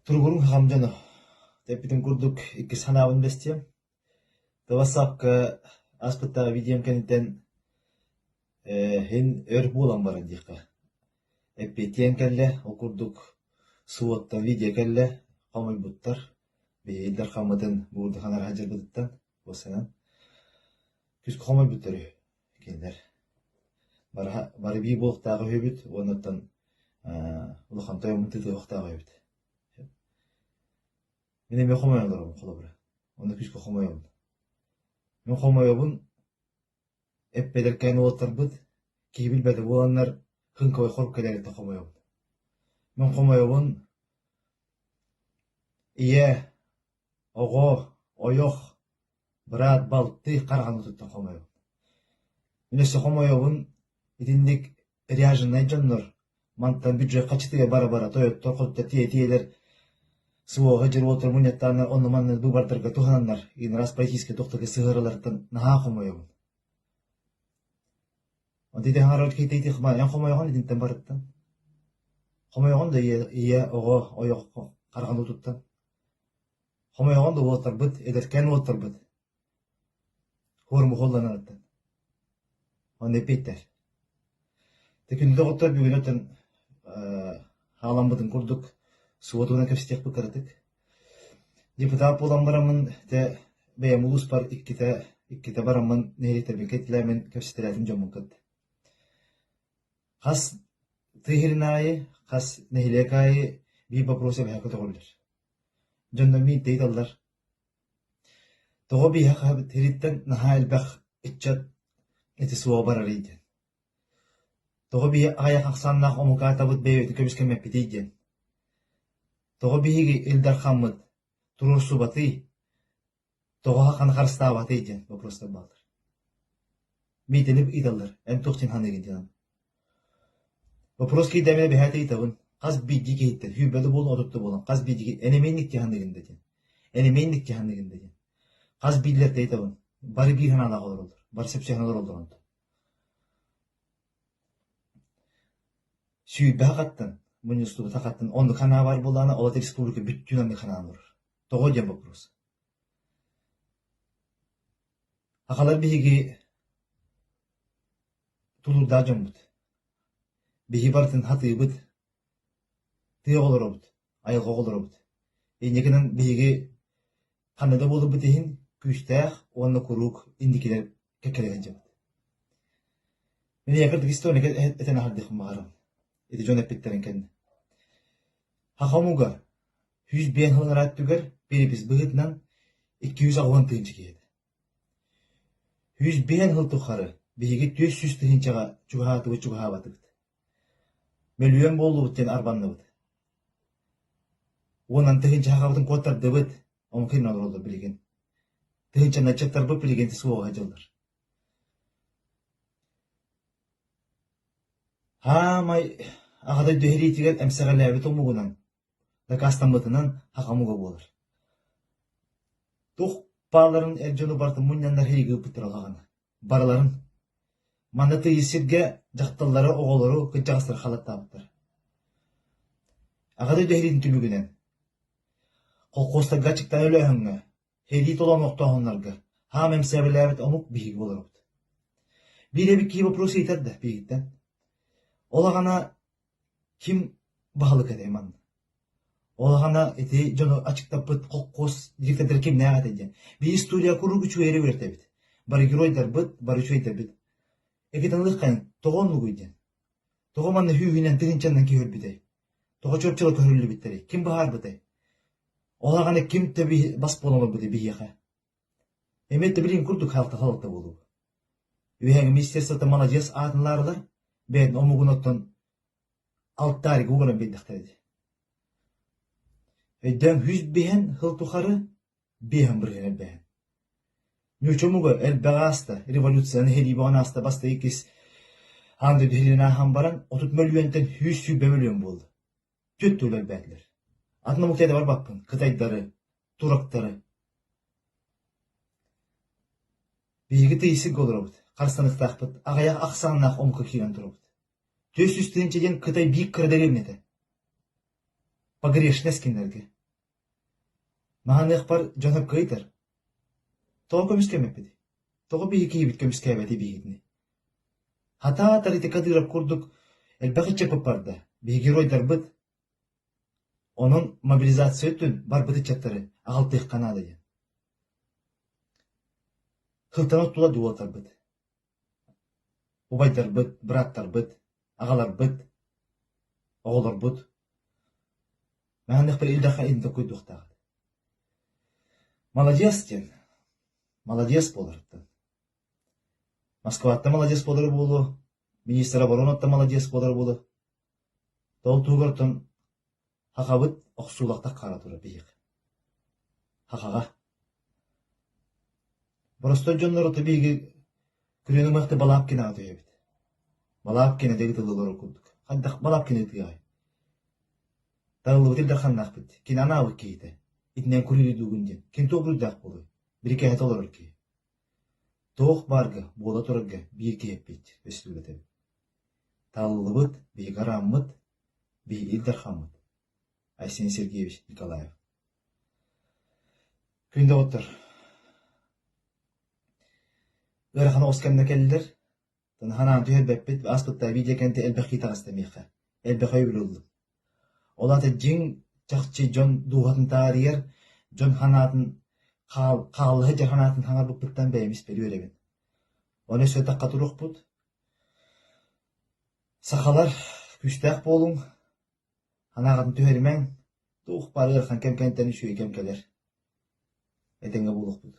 Туругуруҥ хаҕам дьоно, эппитим курдук иккис санаабын бэстиэм. Ватсапка ааспыттааҕы видеом кэнниттэн иһин өр буолан баран диэххэ эппиэттиэн кэллэ, ол курдук суоттан видео кэллэ, хомуйбуттар, биһиги Дархаммытын буурдахан араһа дьарбытыттан уоссанан күүскэ хомуйбуттар үһү кинилэр. Бары, бары биир буолуохтаах үһүбүт уонна оттон улахан тойоммут тыытыахтаах үһүбүт. Мин эмиэ хомойон олоробун холобура. Онно күүскэ хомойобун. Мин хомойобун эппэдэркээн уолаттарбыт киһи билбэтэ буоланнар хыҥкабай хорук кэлэриттэн хомойобун. Мин хомойобун ийэ, оҕо, ойох, быраат, балты хараҕын уутуттан хомойобун. Мин өссө хомойобун итинник ряженый дьоннор мантан бюджет хачытыгар бара-бара тойоттор хотуттар тиийэ-тиийэлэр суоҕа дьоруоттар мунньахтааннар онно-манна быыбардарга туһананнар иинраас политическай тохтолго сыһыараларыттан наһаа хомойобун. Онто ити хаҥарар киһи эн хомойоҕун итинтэн барыттан. Хомойоҕун да ийэ, ийэ оҕо ойох хараҕын уутуттан. Хомойоҕун да уолаттарбыт, эдэркээн уолаттарбыт хуормуһулланарыттан. Онно эппиэттэр. Те күндү доҕоттор бүгүн оттон хааламмытын курдук суотунан кэпсэтиэхпит кыратык. Депутат буолан бараммын те бэйэм улууспар иккитэ иккитэ бараммын нэһилиэктэрбин кэтилээмин кэпсэтэлээтим дьоммун кытта. Хас тыа сирин аайы, хас нэһилиэк аайы биир боппуруос эбэһэ көтөҕүллэр. Дьоннор миинтэ ыыталлар. Тоҕо биһиэхэ сириттэн наһаа элбэх ыччат ити суоҕа барарый диэн. Тоҕо биһи аҕыйах ахсааннаах омук аатабыт бэйэбитин көмүскэммэппитий диэн. Тоҕо биһиги Ил Дархаммыт туруорсубатый, тоҕо хаханы харыстаабатый диэн боппуруостар бааллар. Миитини ыыталлар, эн туох диэн саныыгын диэн. Вопрос киирдэ бэһээт ыйытабын, хас биирдии киһиттэн, сүүрбэ да буоллун, 30 да буоллун, хас биирдии киһи эн эмиэ инник саныыгын да диэн. Эн эмиэ инник саныыгын да диэн. Хас биирдилэртэн ыйытабын, бары биир санаалаах олороллор, бары сөпсөһөн олороллор онтон. Сүүрбэ хаттан, мунньустубута хаттан, оннук санаа баар буоллаҕына, ол республика бүттүүн оннук санаан олорор. Тоҕо диэн вопрос. Сахалар биһиги тулуурдаах дьоммут. Биһиги барытын сатыыбыт, тыа олоробут, айылҕа олоробут. Инньэ гынан биһиги ханна да буоларбыт иһин күүстээх уонна куруук инникилэр кэккэлэһэ сылдьабыт. Мин эйиэхэ кырдьык история этэн аһардыахпын баҕарабын. Ити дьон эппиттэрин кэннэ. Саха омуга 105 сыл анараа өттүгэр перепись быһыытынан 280 тыһыынча киһи этэ. 105 сыл тухары биһиги 400 тыһыынчаҕа чугаһаатыбыт чугаһаабатыбыт. Мөлүйүөн буоллубут диэн арбанныбыт. Уонан тыһыынча сахабытын куоттардыбыт, омук иһин олороллор билигин. Тыһыынчанан ыччаттарбыт билигин суоҕа сылдьаллар. Хаамай Аҕа дойду сэриитигэр эмсэҕэлээбит омугунан дакаастаммытынан саха омуга буолар. Туох бааларын эр дьону барытын мунньаннар сэриигэ ыыппыттара улаҕана. Барыларын. Манна тыйыс сиргэ дьахталлары, оҕолору, кырдьаҕастары халаттаабыттар. Аҕа дойду сэриитин түмүгүнэн колхуостарга аччыктаан өлөөһүҥҥэ, сэрии толоон охтооһуннарга хаам эмсэбэлээбит омук биһиги буоларбыт. Биир эбит киһи вопрос ыйытар да биһигиттэн. Ол аҕана Ким баһылык этэй манна? Ол аҕана ити дьону ачыктаппыт холкуос дириэктэрдэрэ кимнээх этэй диэн. Биһи студия куруук үчүгэйи үөрэтэбит. Бары геройдарбыт, бары үчүгэйдэрбит. Эгитаныаххайын тоҕо оннугуй диэн. Тоҕо манна сүүһүнэн тыһыынчанан киһи өлбүтэй? Тоҕо чуопчула көһөрүллүбүттэрий? Ким быһаарбытай? Ол аҕана ким төбө бас буолан олорбутай биһиэхэ? Эмиэ да билин курдук халта-халта буолуо. Үөһээҥи министерствота маладьыас аатын ылаарылар, бэйэтин омугун оттон алтаарга ууран биэрдэхтэрэ дии. Өйдөөн үс биһэн сыл тухары биэһэн бырыһыан элбэһэн. Ньууча омуга элбэх ааста, революцияны сэрии бөҕөнү ааста бастакы иккис аан дойду сэриитин ааһан баран 30 мөлүйүөнтэн 120 мөлүйүөн буолла. Түөрт төгүл элбээтилэр. Атын омуктары да барбаппын, кытайдары, турактары. Биһиги тыйысык олоробут, харыстаныахтаахпыт, аҕыйах ахсааннаах омукка киирэн турабыт. 400 тыһыынча диэн Кытай биир кыра дэриэбинэтэ. Погрешность кинилэргэ. Маһаныахпар дьон сөпкө ыйытар: «Тоҕо көмүскэммэппитий? Тоҕо биһиги киһибит көмүскээбэтий биһигини?» Хатаатар ити Кадыров курдук элбэх ыччаппыт барда, биһиги геройдарбыт. Онон мобилизация өттүн барбыт ыччаттары аҕалтыахха наада диэн. Сылтан оттула дуолатарбыт. Убайдарбыт, бырааттарбыт, аҕаларбыт, оҕолорбут Маһаныахпар Ил Дархан иһин толкуйдуохтаах. Маладьыас диэн, маладьыас буоларыттан. Москваттан маладьыас буолара буолуо, министр оборонаттан маладьыас буолара буолуо. Ол туһугар оттон Хахабыт охсуулахтах хаала турар биһиэхэ. Хахаҕа. Боростуой дьоннор ото биһиги күрүөнү махты Балаапкинаҕа түһэбит. Балаапкина диэки тыллылар курдук. Хайдах Балаапкина ытыаҕай? Тарыллыбыт илдэрханнаахпыт. Кини анаабыт киһитэ. Итинэн күрүлүйдүүгүн диэн. Ким туох буруйдаах буолуой? Бирикээһитэ олорор киһи. Туох баарга, буола турарга биир киһи эппит, өстүбэтэбит. Талыллыбыт, биһиги арааммыт, биһиги Ил Дархаммыт Айсен Сергеевич Николаев. Күн доҕоттор, ыарахан оҕус кэмнэ кэллилэр. Ханаан түһэрбэппит, ааспытта видео кэнтэ элбэх киһи таҕыста миэхэ. Элбэх өйөбүл ыллым. Ол аата дьиҥ чахчы дьон дууһатын таарыйар, дьон санаатын хааллаһы дьар санаатын хаҥарбыппыттан бэйэм испэр үөрэбин. Ону өссө тахха туруохпут. Сахалар күүстээх буолуҥ, санааҕытын түһэримэҥ, туох баар ыарахан кэм кэнниттэн үчүгэй кэм кэлэр. Этэҥҥэ буолуохпут.